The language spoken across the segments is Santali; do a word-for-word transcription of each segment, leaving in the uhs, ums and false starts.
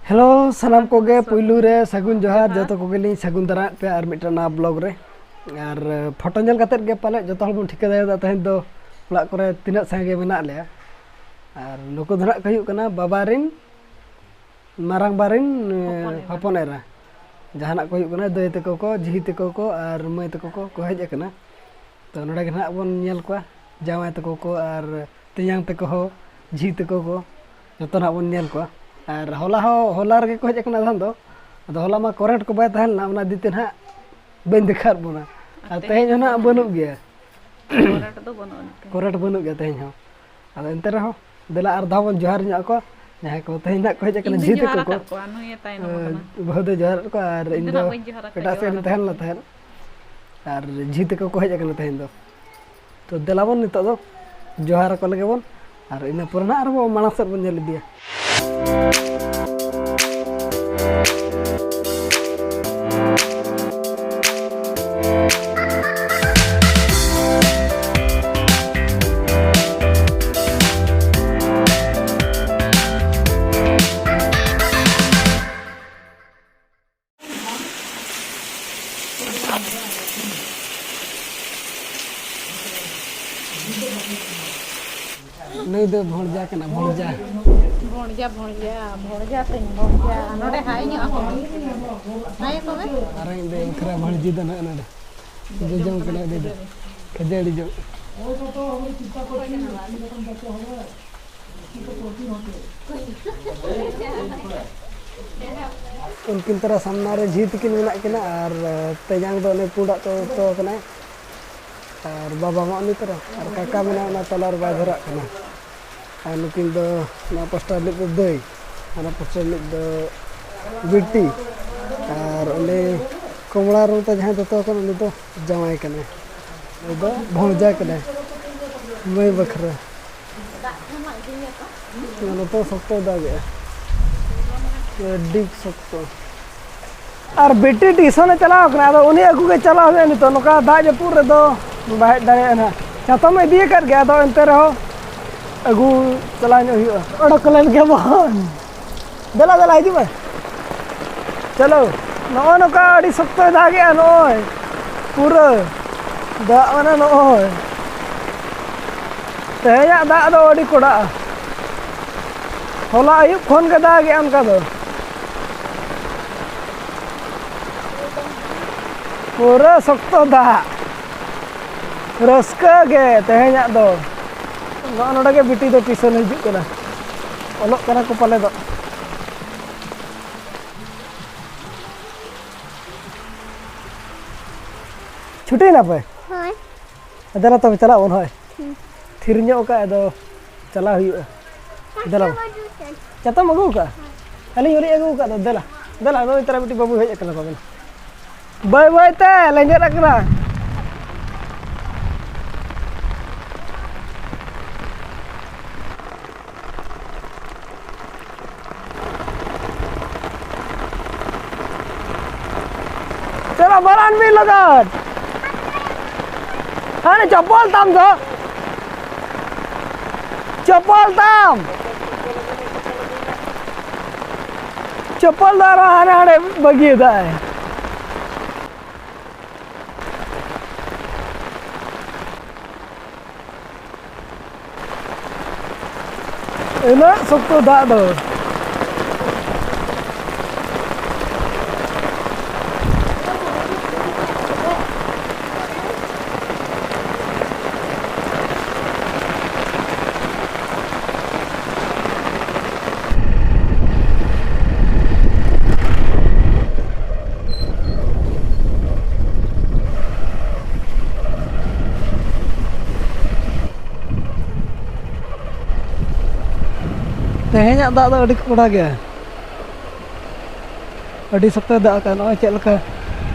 ᱦᱮᱞᱳ, ᱥᱟᱱᱟᱢ ᱠᱚᱜᱮ ᱯᱩᱭᱞᱩ ᱨᱮ ᱥᱟᱹᱜᱩᱱ ᱡᱚᱦᱟᱨ᱾ ᱡᱚᱦᱟᱨ᱾ ᱡᱚᱛᱚ ᱠᱚᱜᱮᱞᱤᱧ ᱥᱟᱹᱜᱩᱱ ᱫᱟᱨᱟᱢᱮᱫ ᱯᱮᱭᱟ ᱟᱨ ᱢᱤᱫᱴᱟᱝ ᱱᱟᱣᱟ ᱵᱞᱚᱜ ᱨᱮ᱾ ᱟᱨ ᱯᱷᱳᱴᱳ ᱧᱮᱞ ᱠᱟᱛᱮᱫ ᱜᱮ ᱯᱟᱞᱮᱫ ᱡᱚᱛᱚ ᱦᱚᱲ ᱵᱚᱱ ᱴᱷᱤᱠᱟᱹ ᱫᱟᱲᱮᱭᱟᱫᱟ ᱛᱮᱦᱮᱧ ᱫᱚ ᱚᱲᱟᱜ ᱠᱚᱨᱮ ᱛᱤᱱᱟᱹᱜ ᱥᱟᱸᱜᱮ ᱢᱮᱱᱟᱜ ᱞᱮᱭᱟ᱾ ᱟᱨ ᱱᱩᱠᱩ ᱫᱚ ᱱᱟᱦᱟᱜ ᱠᱚ ᱦᱩᱭᱩᱜ ᱠᱟᱱᱟ ᱵᱟᱵᱟ ᱨᱤᱱ ᱢᱟᱨᱟᱝ ᱵᱟ ᱨᱤᱱ, ᱦᱚᱯᱚᱱ ᱮᱨᱟ᱾ ᱦᱚᱯᱚᱱ ᱮᱨᱟ᱾ ᱡᱟᱦᱟᱱᱟᱜ ᱠᱚ ᱦᱩᱭᱩᱜ ᱠᱟᱱᱟ ᱫᱟᱹᱭ ᱛᱟᱠᱚ ᱠᱚ, ᱡᱷᱤ ᱛᱟᱠᱚ ᱠᱚ ᱟᱨ ᱢᱟᱹᱭ ᱛᱟᱠᱚ ᱠᱚ, ᱠᱚ ᱦᱮᱡ ᱟᱠᱟᱱᱟ᱾ ᱛᱚ ᱱᱚᱰᱮ ᱜᱮ ᱱᱟᱦᱟᱜ ᱵᱚᱱ ᱧᱮᱞ ᱠᱚᱣᱟ ᱡᱟᱶᱟᱭ ᱛᱟᱠᱚ ᱠᱚ ᱟᱨ ᱛᱮᱧᱟᱝ ᱛᱟᱠᱚ ᱦᱚᱸ, ᱡᱷᱤ ᱛᱟᱠᱚ ᱠᱚ, ᱡᱚᱛᱚ ᱱᱟᱦᱟᱜ ᱵᱚᱱ ᱧᱮᱞ ᱠᱚᱣᱟ᱾ ᱟᱨ ᱦᱚᱞᱟ ᱦᱚᱸ, ᱦᱚᱞᱟ ᱨᱮᱜᱮ ᱠᱚ ᱦᱮᱡ ᱟᱠᱟᱱᱟ ᱟᱫᱷᱟᱱ ᱫᱚ᱾ ᱟᱫᱚ ᱦᱚᱞᱟ ᱢᱟ ᱠᱚᱨᱮᱱᱴ ᱠᱚ ᱵᱟᱭ ᱛᱟᱦᱮᱸ ᱞᱮᱱᱟ, ᱚᱱᱟ ᱤᱫᱤ ᱛᱮ ᱱᱟᱦᱟᱜ ᱵᱟᱹᱧ ᱫᱮᱠᱷᱟᱣᱟᱫ ᱵᱚᱱᱟ᱾ ᱟᱨ ᱛᱮᱦᱮᱧ ᱦᱚᱸ ᱱᱟᱦᱟᱜ ᱵᱟᱹᱱᱩᱜ ᱜᱮᱭᱟ᱾ ᱠᱚᱨᱮᱱᱴ ᱫᱚ ᱵᱟᱹᱱᱩᱜ ᱟᱹᱱᱤᱡ ᱛᱮ᱾ ᱠᱚᱨᱮᱱᱴ ᱵᱟᱹᱱᱩᱜ ᱜᱮᱭᱟ ᱛᱮᱦᱮᱧ ᱦᱚᱸ᱾ ᱟᱫᱚ ᱮᱱᱛᱮ ᱨᱮᱦᱚᱸ ᱫᱮᱞᱟ ᱟᱨ ᱫᱷᱟᱣ ᱵᱚᱱ ᱡᱚᱦᱟᱨ ᱧᱚᱜ ᱟᱠᱚᱣᱟ, ᱡᱟᱦᱟᱸᱭ ᱠᱚ ᱛᱮᱦᱮᱧ ᱱᱟᱦᱟᱜ ᱠᱚ ᱦᱮᱡ ᱟᱠᱟᱱᱟ, ᱤᱧ ᱫᱩᱧ ᱡᱷᱤ ᱡᱚᱦᱟᱨ ᱛᱟᱠᱚ ᱠᱚ᱾ ᱟᱠᱟᱫ ᱠᱚᱣᱟ, ᱱᱩᱭᱮ ᱛᱟᱭᱱᱚᱢ ᱟᱠᱟᱱᱟ᱾ ᱵᱟᱹᱦᱩ ᱫᱚᱭ ᱡᱚᱦᱟᱨ ᱟᱠᱟᱫ ᱠᱚᱣᱟ ᱟᱨ ᱤᱧ ᱤᱧ ᱫᱚ ᱫᱚ ᱱᱟᱦᱟᱜ ᱵᱟᱹᱧ ᱡᱚᱦᱟᱨ ᱟᱠᱟᱫ ᱮᱴᱟᱜ ᱥᱮᱫ ᱡᱚᱦᱟᱨ ᱨᱤᱧ ᱫᱚ᱾ ᱛᱟᱦᱮᱸ ᱞᱮᱱᱟ ᱛᱟᱦᱮᱸᱫ᱾ ᱟᱨ ᱡᱷᱤ ᱛᱟᱠᱚ ᱠᱚ ᱦᱮᱡ ᱟᱠᱟᱱᱟ ᱛᱮᱦᱮᱧ ᱫᱚ᱾ ᱛᱚ ᱫᱮᱞᱟ ᱵᱚᱱ ᱱᱤᱛᱚᱜ ᱫᱚ ᱡᱚᱦᱟᱨ ᱟᱠᱚ ᱞᱮᱜᱮ ᱵᱚᱱ, ᱟᱨ ᱤᱱᱟᱹ ᱯᱚᱨᱮ ᱱᱟᱦᱟᱜ ᱟᱨᱦᱚᱸ ᱢᱟᱲᱟᱝ ᱥᱮᱫ ᱵᱚᱱ ᱧᱮᱞ ᱤᱫᱤᱭᱟ᱾ ᱱᱩᱭ ᱫᱚ ᱵᱷᱚᱲᱡᱟ ᱠᱟᱱᱟ, ᱵᱷᱚᱲᱡᱟ᱾ ᱵᱷᱚᱲᱡᱟ, ᱵᱷᱚᱲᱡᱟ, ᱵᱷᱚᱲᱡᱟ ᱛᱤᱧ ᱵᱷᱚᱲᱡᱟ᱾ ᱱᱚᱰᱮ ᱦᱟᱭ ᱧᱚᱜ ᱟᱠᱚ᱾ ᱦᱟᱭ ᱟᱠᱚ ᱢᱮ᱾ ᱟᱨ ᱤᱧ ᱫᱚ ᱮᱱᱠᱷᱨᱟ ᱵᱷᱚᱲᱡᱤ ᱫᱚ ᱱᱟᱜ ᱱᱚᱰᱮ᱾ ᱡᱚᱡᱚᱢ ᱠᱟᱱᱟ ᱩᱱᱤ ᱫᱚ᱾ ᱠᱷᱟᱹᱡᱟᱹᱲᱤ ᱡᱚᱢ᱾ ᱩᱱᱠᱤᱱ ᱛᱟᱨᱟ ᱥᱟᱢᱱᱟ ᱨᱮ ᱡᱷᱤ ᱛᱤᱠᱤᱱ ᱢᱮᱱᱟᱜ ᱠᱤᱱᱟ ᱟᱨ, ᱮ, ᱛᱮᱧᱟᱝ ᱫᱚ ᱚᱱᱮ ᱯᱩᱸᱰᱟᱜ ᱛᱚ ᱫᱚᱛᱚ ᱠᱟᱱᱟᱭ᱾ ᱟᱨ ᱵᱟᱵᱟ ᱢᱟ ᱩᱱᱤ ᱛᱟᱨᱟ᱾ ᱟᱨ ᱠᱟᱠᱟ ᱢᱮᱱᱟᱭᱟ ᱚᱱᱟ ᱛᱟᱞᱟ ᱨᱮ ᱵᱟᱭ ᱫᱷᱚᱨᱟᱜ ᱠᱟᱱᱟ᱾ ᱟᱨ ᱱᱩᱠᱤᱱ ᱫᱚ ᱱᱚᱣᱟ ᱯᱟᱥᱴᱟ ᱨᱤᱱᱤᱡ ᱫᱚ ᱫᱟᱹᱭ, ᱦᱟᱱᱟ ᱯᱟᱥᱴᱟ ᱨᱤᱱᱤᱡ ᱫᱚ ᱵᱤᱴᱤ᱾ ᱟᱨ ᱩᱱᱤ ᱠᱚᱢᱲᱟ ᱨᱚᱝ ᱛᱮ ᱡᱟᱦᱟᱸᱭ ᱫᱚᱛᱚ ᱠᱟᱱᱟ ᱩᱱᱤ ᱫᱚ ᱡᱟᱶᱟᱭ ᱠᱟᱱᱟᱭ᱾ ᱩᱱᱤ ᱫᱚ ᱵᱷᱚᱲᱡᱟ ᱠᱟᱱᱟᱭ ᱢᱟᱹᱭ ᱵᱟᱠᱷᱨᱟ᱾ ᱱᱚᱛᱮ ᱥᱚᱠᱛᱚᱭ ᱫᱟᱜᱮᱜᱼᱟ, ᱟᱹᱰᱤ ᱥᱚᱠᱛᱚ᱾ ᱟᱨ ᱵᱤᱴᱤ ᱴᱤᱭᱩᱥᱚᱱᱮ ᱪᱟᱞᱟᱣ ᱠᱟᱱᱟ, ᱟᱫᱚ ᱩᱱᱤ ᱟᱹᱜᱩ ᱜᱮ ᱪᱟᱞᱟᱣ ᱦᱩᱭᱩᱜᱼᱟ ᱱᱤᱛᱚᱜ᱾ ᱱᱚᱝᱠᱟ ᱫᱟᱜ ᱡᱟᱹᱯᱩᱫ ᱨᱮᱫᱚ ᱵᱟᱭ ᱦᱮᱡ ᱫᱟᱲᱮᱭᱟᱜᱼᱟ ᱱᱟᱦᱟᱜ᱾ ᱪᱟᱛᱚᱢᱮ ᱤᱫᱤ ᱟᱠᱟᱫ ᱜᱮᱭᱟ, ᱟᱫᱚ ᱮᱱᱛᱮ ᱨᱮᱦᱚᱸ ᱟᱹᱜᱩ ᱪᱟᱞᱟᱣ ᱧᱚᱜ ᱦᱩᱭᱩᱜᱼᱟ᱾ ᱚᱰᱚᱠ ᱞᱮᱱ ᱜᱮ ᱵᱚᱱ᱾ ᱫᱮᱞᱟ, ᱫᱮᱞᱟ, ᱦᱤᱡᱩᱜ ᱢᱮ᱾ ᱪᱚᱞᱚ, ᱱᱚᱜᱼᱚ ᱱᱚᱝᱠᱟ ᱟᱹᱰᱤ ᱥᱚᱠᱛᱚᱭ ᱫᱟᱜᱮᱜᱼᱟ ᱱᱚᱜᱼᱚᱭ᱾ ᱯᱩᱨᱟᱹ ᱫᱟᱜ ᱢᱟᱱᱮ ᱱᱚᱜᱼᱚᱭ᱾ ᱛᱮᱦᱮᱧᱟᱜ ᱫᱟᱜ ᱫᱚ ᱟᱹᱰᱤ ᱠᱚᱰᱟᱜᱼᱟ᱾ ᱦᱚᱞᱟ ᱟᱹᱭᱩᱵ ᱠᱷᱚᱱ ᱜᱮ ᱫᱟᱜᱮᱜᱼᱟ ᱚᱱᱠᱟ ᱫᱚ᱾ ᱯᱩᱨᱟᱹ ᱥᱚᱠᱛᱚ ᱫᱟᱜ᱾ ᱨᱟᱹᱥᱠᱟᱹ ᱜᱮ ᱛᱮᱦᱮᱧᱟᱜ ᱫᱚ᱾ ᱱᱚᱜᱼᱚ ᱱᱚᱰᱮ ᱜᱮ ᱵᱤᱴᱤ ᱫᱚ ᱴᱤᱭᱩᱥᱚᱱ ᱦᱤᱡᱩᱜ ᱠᱟᱱᱟ᱾ ᱚᱞᱚᱜ ᱠᱟᱱᱟ ᱠᱚ ᱯᱟᱞᱮ ᱫᱚ᱾ ᱪᱷᱩᱴᱤᱭᱮᱱᱟ ᱯᱮ? ᱦᱳᱭ᱾ ᱫᱮᱞᱟ ᱛᱚᱵᱮ ᱪᱟᱞᱟᱜ ᱵᱚᱱ, ᱦᱳᱭ᱾ ᱦᱩᱸ᱾ ᱛᱷᱤᱨ ᱧᱚᱜ ᱠᱟᱜ, ᱟᱫᱚ ᱪᱟᱞᱟᱜ ᱦᱩᱭᱩᱜᱼᱟ᱾ ᱫᱮᱞᱟ᱾ ᱪᱟᱛᱚᱢ ᱟᱹᱜᱩ ᱠᱟᱜᱼᱟ? ᱟᱹᱞᱤᱧ ᱦᱚᱸᱞᱤᱧ ᱟᱹᱜᱩ ᱠᱟᱜ ᱫᱚ, ᱫᱮᱞᱟ᱾ ᱫᱮᱞᱟ, ᱱᱩᱭ ᱛᱟᱨᱟ ᱢᱤᱫᱴᱤᱡ ᱵᱟᱹᱵᱩ ᱦᱮᱡ ᱟᱠᱟᱱᱟ ᱛᱟᱵᱮᱱ᱾ ᱵᱟᱹᱭ ᱵᱟᱹᱭ ᱛᱮ ᱞᱮᱸᱡᱮᱫ ᱟᱠᱟᱱᱟ᱾ ᱪᱚᱞᱚ, ᱵᱚᱞᱚᱱ ᱵᱤᱱ ᱞᱚᱜᱚᱱ᱾ ᱦᱟᱱᱮ ᱪᱚᱯᱚᱞ ᱛᱟᱢ ᱫᱚ᱾ ᱪᱚᱯᱚᱞ ᱛᱟᱢ᱾ ᱪᱚᱯᱚᱞ ᱫᱚ ᱟᱨᱚ ᱦᱟᱱᱮ ᱦᱟᱸᱰᱮ ᱵᱟᱹᱜᱤᱭᱟᱫᱟᱭ᱾ ᱩᱱᱟᱹᱜ ᱥᱚᱠᱛᱚ ᱫᱟᱜ ᱫᱚ᱾ ᱛᱮᱦᱮᱧᱟᱜ ᱫᱟᱜ ᱫᱚ ᱟᱹᱰᱤ ᱠᱚᱰᱟ ᱜᱮᱭᱟ᱾ ᱟᱹᱰᱤ ᱥᱚᱠᱛᱚᱭ ᱫᱟᱜ ᱟᱠᱟᱫ᱾ ᱱᱚᱜᱼᱚᱭ ᱪᱮᱫ ᱞᱮᱠᱟ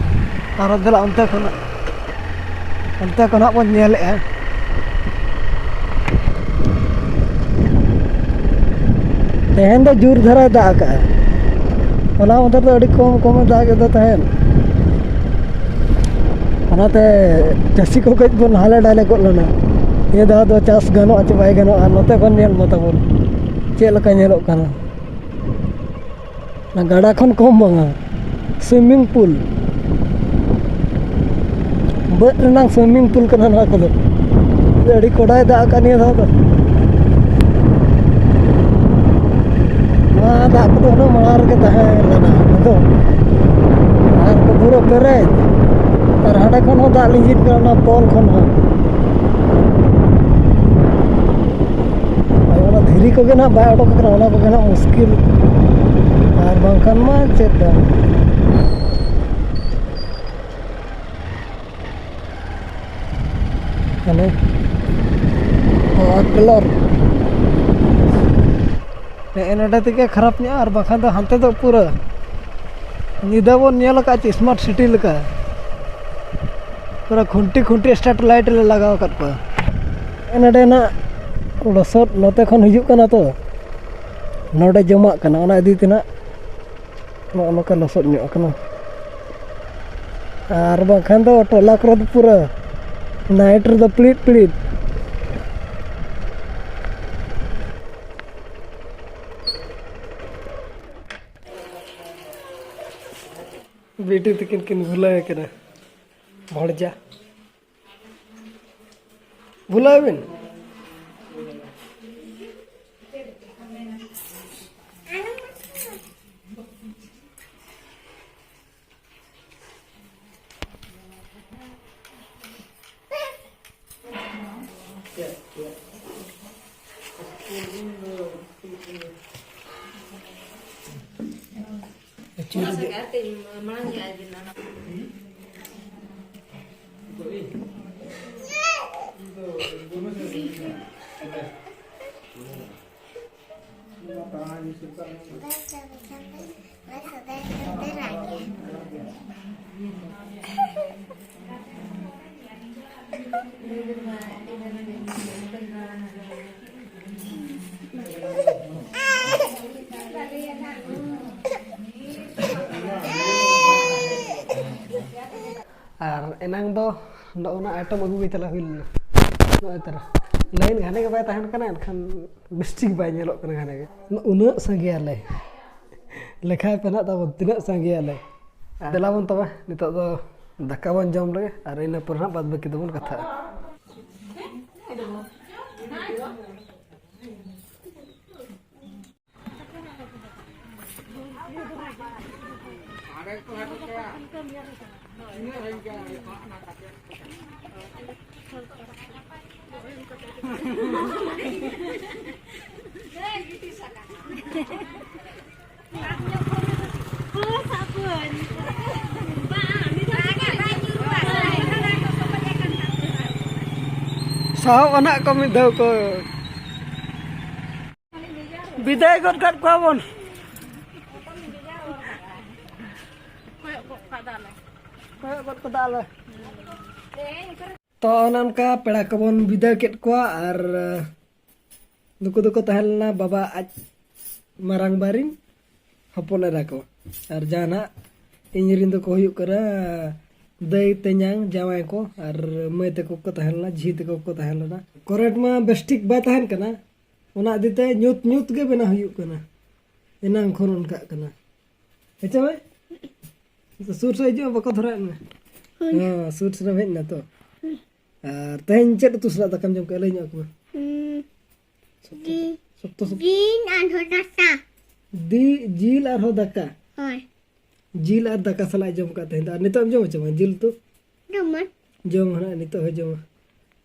ᱟᱨᱚ ᱫᱮᱞᱟ ᱚᱱᱛᱮ ᱠᱷᱚᱱᱟᱜ, ᱚᱱᱛᱮ ᱠᱷᱚᱱᱟᱜ ᱵᱚᱱ ᱧᱮᱞᱮᱜᱼᱟ᱾ ᱛᱮᱦᱮᱧ ᱫᱚ ᱡᱳᱨ ᱫᱷᱟᱨᱟᱭ ᱫᱟᱜ ᱟᱠᱟᱫᱼᱟ᱾ ᱦᱚᱞᱟ ᱢᱟᱫᱷᱮᱨ ᱫᱚ ᱟᱹᱰᱤ ᱠᱚᱢ ᱠᱚᱢᱮ ᱫᱟᱜ ᱮᱫ ᱛᱟᱦᱮᱸᱫ᱾ ᱚᱱᱟᱛᱮ ᱪᱟᱹᱥᱤ ᱠᱚ ᱠᱟᱹᱡ ᱵᱚᱱ ᱦᱟᱞᱮ ᱰᱟᱞᱮ ᱜᱚᱫ ᱞᱮᱱᱟ᱾ ᱱᱤᱭᱟᱹ ᱫᱷᱟᱣ ᱫᱚ ᱪᱟᱥ ᱜᱟᱱᱚᱜᱼᱟ ᱪᱮ ᱵᱟᱭ ᱜᱟᱱᱚᱜᱼᱟ, ᱱᱚᱛᱮ ᱠᱷᱚᱱ ᱧᱮᱞ ᱢᱟ ᱛᱟᱵᱚᱱ ᱪᱮᱫ ᱞᱮᱠᱟ ᱧᱮᱞᱚᱜ ᱠᱟᱱᱟ᱾ ᱚᱱᱟ ᱜᱟᱰᱟ ᱠᱷᱚᱱ ᱠᱚᱢ ᱵᱟᱝᱟ, ᱥᱩᱭᱢᱤᱝ ᱯᱩᱞ᱾ ᱵᱟᱹᱫᱽ ᱨᱮᱱᱟᱝ ᱥᱩᱭᱢᱤᱝ ᱯᱩᱞ ᱠᱟᱱᱟ ᱱᱚᱣᱟ ᱠᱚᱫᱚ᱾ ᱟᱹᱰᱤ ᱠᱚᱰᱟᱭ ᱫᱟᱜ ᱟᱠᱟᱫ ᱱᱤᱭᱟᱹ ᱫᱷᱟᱣ ᱫᱚ᱾ ᱱᱚᱣᱟ ᱫᱟᱜ ᱠᱚᱫᱚ ᱩᱱᱟᱹᱜ ᱢᱟᱲᱟᱝ ᱨᱮᱜᱮ ᱛᱟᱦᱮᱸ ᱞᱮᱱᱟ ᱱᱤᱛᱚᱜ᱾ ᱟᱨ ᱠᱚ ᱯᱩᱨᱟᱹ ᱯᱮᱨᱮᱡ᱾ ᱟᱨ ᱦᱟᱸᱰᱮ ᱠᱷᱚᱱ ᱦᱚᱸ ᱫᱟᱜ ᱞᱤᱸᱡᱤᱱ ᱠᱟᱱᱟ, ᱚᱱᱟ ᱯᱳᱞ ᱠᱷᱚᱱ ᱦᱚᱸ᱾ ᱟᱨ ᱚᱱᱟ ᱫᱷᱤᱨᱤ ᱠᱚᱜᱮ ᱱᱟᱦᱟᱜ ᱵᱟᱭ ᱚᱰᱚᱠ ᱟᱠᱟᱱᱟ, ᱚᱱᱟ ᱠᱚᱜᱮ ᱱᱟᱦᱟᱜ ᱢᱩᱥᱠᱤᱞ᱾ ᱟᱨ ᱵᱟᱝᱠᱷᱟᱱ ᱢᱟ ᱪᱮᱫ ᱵᱟᱝ᱾ ᱦᱟᱱᱮ ᱯᱟᱣᱟᱨ ᱴᱤᱞᱟᱨ᱾ ᱱᱮᱜᱼᱮ ᱱᱚᱰᱮ ᱛᱮᱜᱮ ᱠᱷᱟᱨᱟᱯ ᱧᱚᱜᱼᱟ, ᱟᱨ ᱵᱟᱝᱠᱷᱟᱱ ᱫᱚ ᱦᱟᱱᱛᱮ ᱫᱚ ᱯᱩᱨᱟᱹ ᱧᱤᱫᱟᱹ ᱵᱚᱱ ᱧᱮᱞ ᱟᱠᱟᱫ ᱪᱮ ᱥᱢᱟᱨᱴ ᱥᱤᱴᱤ ᱞᱮᱠᱟ᱾ ᱯᱩᱨᱟᱹ ᱠᱷᱩᱱᱴᱤ ᱠᱷᱩᱱᱴᱤ ᱥᱴᱟᱨᱴ ᱞᱟᱭᱤᱴ ᱞᱮ ᱞᱟᱜᱟᱣ ᱟᱠᱟᱫ ᱠᱚᱣᱟ᱾ ᱱᱚᱰᱮᱱᱟᱜ ᱞᱚᱥᱚᱫ ᱱᱚᱛᱮ ᱠᱷᱚᱱ ᱦᱤᱡᱩᱜ ᱠᱟᱱᱟ ᱛᱚ, ᱱᱚᱰᱮ ᱡᱚᱢᱟᱜ ᱠᱟᱱᱟ, ᱚᱱᱟ ᱤᱫᱤ ᱛᱮ ᱱᱟᱜ ᱱᱚᱜᱼᱚ ᱱᱚᱝᱠᱟ ᱞᱚᱥᱚᱫ ᱧᱚᱜ ᱠᱟᱱᱟ᱾ ᱟᱨ ᱵᱟᱝᱠᱷᱟᱱ ᱫᱚ ᱴᱚᱞᱟ ᱠᱚᱨᱮ ᱫᱚ ᱯᱩᱨᱟᱹ ᱱᱟᱭᱤᱴ ᱨᱮᱫᱚ ᱯᱤᱲᱤᱫ ᱯᱤᱲᱤᱫ᱾ ᱵᱤᱴᱤ ᱛᱤᱠᱤᱱ ᱠᱤᱱ ᱵᱷᱩᱞᱟᱹᱣ ᱠᱟᱱᱟ ᱵᱷᱚᱲᱡᱟ᱾ ᱵᱷᱩᱞᱟᱹᱣ ᱵᱤᱱ᱾ ᱟᱨ ᱮᱱᱟᱝ ᱫᱚ ᱱᱚᱜᱼᱚ ᱱᱟ ᱟᱭᱴᱮᱢ ᱟᱹᱜᱩ ᱜᱮ ᱪᱟᱞᱟᱣ ᱦᱩᱭ ᱞᱮᱱᱟ᱾ ᱱᱚᱜᱼᱚᱭ ᱛᱟᱨᱟ ᱞᱟᱭᱤᱱ ᱜᱷᱟᱱᱮ ᱜᱮ ᱵᱟᱭ ᱛᱟᱦᱮᱱ ᱠᱟᱱᱟ, ᱮᱱᱠᱷᱟᱱ ᱵᱮᱥᱴᱷᱤᱠ ᱵᱟᱭ ᱧᱮᱞᱚᱜ ᱠᱟᱱᱟ ᱜᱷᱟᱱᱮ ᱜᱮ᱾ ᱩᱱᱟᱹᱜ ᱥᱟᱸᱜᱮᱭᱟᱞᱮ᱾ ᱞᱮᱠᱷᱟᱭ ᱯᱮ ᱱᱟᱜ ᱛᱟᱵᱚᱱ ᱛᱤᱱᱟᱹᱜ ᱥᱟᱸᱜᱮᱭᱟᱞᱮ᱾ ᱫᱮᱞᱟ ᱵᱚᱱ ᱛᱚᱵᱮ ᱱᱤᱛᱚᱜ ᱫᱚ ᱫᱟᱠᱟ ᱵᱚᱱ ᱡᱚᱢ ᱞᱮᱜᱮ, ᱟᱨ ᱤᱱᱟᱹ ᱯᱚᱨᱮ ᱱᱟᱜ ᱵᱟᱫ ᱵᱟᱹᱠᱤ ᱫᱚᱵᱚᱱ ᱠᱟᱛᱷᱟᱜᱼᱟ᱾ ᱥᱟᱦᱚᱵ ᱟᱱᱟᱜ ᱠᱚ ᱢᱤᱫ ᱫᱷᱟᱣ ᱠᱚ᱾ ᱵᱤᱫᱟᱹᱭ ᱜᱚᱫ ᱠᱟᱫ ᱠᱚᱣᱟ ᱵᱚᱱ᱾ ᱠᱚᱭᱚᱜ ᱜᱚᱫ ᱠᱟᱫᱟ ᱞᱮ᱾ ᱠᱚᱭᱚᱜ ᱜᱚᱫ ᱠᱟᱫᱟ ᱞᱮ᱾ ᱛᱚ, ᱚᱱᱮ ᱚᱱᱠᱟ ᱯᱮᱲᱟ ᱠᱚᱵᱚᱱ ᱵᱤᱫᱟᱹᱭ ᱠᱮᱫ ᱠᱚᱣᱟ, ᱟᱨ ᱱᱩᱠᱩ ᱫᱚᱠᱚ ᱛᱟᱦᱮᱸ ᱞᱮᱱᱟ ᱵᱟᱵᱟ ᱟᱡ ᱢᱟᱨᱟᱝ ᱵᱟ ᱨᱤᱱ ᱦᱚᱯᱚᱱ ᱮᱨᱟ ᱠᱚ, ᱟᱨ ᱡᱟᱦᱟᱸ ᱱᱟᱜ ᱤᱧ ᱨᱤᱱ ᱫᱚᱠᱚ ᱦᱩᱭᱩᱜ ᱠᱟᱱᱟ ᱫᱟᱹᱭ, ᱛᱮᱧᱟᱝ, ᱡᱟᱶᱟᱭ ᱠᱚ, ᱟᱨ ᱢᱟᱹᱭ ᱛᱟᱠᱚ ᱠᱚ ᱛᱟᱦᱮᱸ ᱞᱮᱱᱟ, ᱡᱷᱤ ᱛᱟᱠᱚ ᱠᱚ ᱛᱟᱦᱮᱸ ᱞᱮᱱᱟ᱾ ᱠᱚᱨᱮᱱᱴ ᱢᱟ ᱵᱮᱥ ᱴᱷᱤᱠ ᱵᱟᱭ ᱛᱟᱦᱮᱱ ᱠᱟᱱᱟ, ᱚᱱᱟ ᱤᱫᱤ ᱛᱮ ᱧᱩᱛ ᱧᱩᱛ ᱜᱮ ᱵᱮᱱᱟᱣ ᱦᱩᱭᱩᱜ ᱠᱟᱱᱟ᱾ ᱮᱱᱟᱝ ᱠᱷᱚᱱ ᱚᱱᱠᱟᱜ ᱠᱟᱱᱟ᱾ ᱦᱮᱸ ᱪᱮ ᱢᱟᱹᱭ? ᱥᱩᱨ ᱥᱮᱫ ᱦᱤᱡᱩᱜ ᱢᱮ, ᱵᱟᱠᱚ ᱫᱷᱚᱨᱟᱣᱮᱫ ᱢᱮ᱾ ᱦᱳᱭ᱾ ᱦᱮᱸ, ᱥᱩᱨ ᱥᱮᱫ ᱮᱢ ᱦᱮᱡ ᱮᱱᱟ ᱛᱚ᱾ ᱦᱳᱭ᱾ ᱟᱨ ᱛᱮᱦᱮᱧ ᱪᱮᱫ ᱩᱛᱩ ᱥᱟᱞᱟᱜ ᱫᱟᱠᱟᱢ ᱡᱚᱢ ᱠᱮᱫᱟ? ᱞᱟᱹᱭ ᱧᱚᱜ ᱟᱠᱚ ᱢᱮ᱾ ᱦᱩᱸ᱾ ᱥᱚᱠᱛᱚ, ᱥᱚᱠᱛᱚ᱾ ᱡᱤᱞ ᱟᱨᱦᱚᱸ ᱫᱟᱠᱟ᱾ ᱫᱤ-, ᱡᱤᱞ ᱟᱨᱦᱚᱸ ᱫᱟᱠᱟ? ᱦᱳᱭ᱾ ᱡᱤᱞ ᱟᱨ ᱫᱟᱠᱟ ᱥᱟᱞᱟᱜ ᱡᱚᱢ ᱠᱟᱜ ᱛᱮᱦᱮᱧ ᱫᱚ᱾ ᱟᱨ ᱱᱤᱛᱚᱜ ᱮᱢ ᱡᱚᱢᱟ ᱪᱮ ᱵᱟᱝ ᱡᱤᱞ ᱩᱛᱩ? ᱡᱚᱢᱟ᱾ ᱡᱚᱢᱟ ᱦᱟᱸᱜ, ᱱᱤᱛᱚᱜ ᱦᱚᱸ ᱡᱚᱢᱟ᱾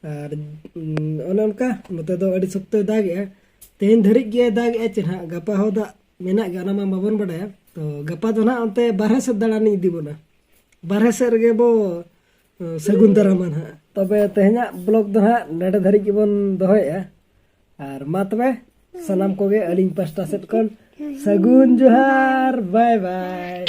ᱟᱨ, ᱩᱸ, ᱚᱱᱮ ᱚᱱᱠᱟ ᱱᱚᱛᱮ ᱫᱚ ᱟᱹᱰᱤ ᱥᱚᱠᱛᱚᱭ ᱫᱟᱜᱮᱜᱼᱟ᱾ ᱛᱮᱦᱮᱧ ᱫᱷᱟᱹᱨᱤᱡ ᱜᱮ ᱫᱟᱜᱮᱜᱼᱟ ᱪᱮ ᱱᱟᱦᱟᱜ, ᱜᱟᱯᱟ ᱦᱚᱸ ᱫᱟᱜ ᱢᱮᱱᱟᱜ ᱜᱮᱭᱟ, ᱚᱱᱟ ᱢᱟ ᱵᱟᱵᱚᱱ ᱵᱟᱰᱟᱭᱟ᱾ ᱛᱚ ᱜᱟᱯᱟ ᱫᱚ ᱱᱟᱦᱟᱜ ᱚᱱᱛᱮ ᱵᱟᱨᱦᱮ ᱥᱮᱫ ᱫᱟᱬᱟᱱᱤᱧ ᱤᱫᱤ ᱵᱚᱱᱟ, ᱵᱟᱨᱦᱮ ᱥᱮᱫ ᱨᱮᱜᱮ ᱵᱚ, ᱩᱸ, ᱥᱟᱹᱜᱩᱱ ᱫᱟᱨᱟᱢᱟ ᱱᱟᱦᱟᱜ᱾ ᱛᱚᱵᱮ ᱛᱮᱦᱮᱧᱟᱜ ᱵᱞᱚᱜ ᱫᱚ ᱱᱟᱦᱟᱜ ᱱᱚᱰᱮ ᱫᱷᱟᱹᱨᱤᱡ ᱜᱮᱵᱚᱱ ᱫᱚᱦᱚᱭᱮᱜᱼᱟ᱾ ᱟᱨ ᱢᱟ ᱛᱚᱵᱮ ᱥᱟᱱᱟᱢ ᱠᱚᱜᱮ ᱟᱹᱞᱤᱧ ᱯᱟᱥᱴᱟ ᱥᱮᱫ ᱠᱷᱚᱱ ᱥᱟᱹᱜᱩᱱ ᱡᱚᱦᱟᱨ, ᱵᱟᱭ ᱵᱟᱭ᱾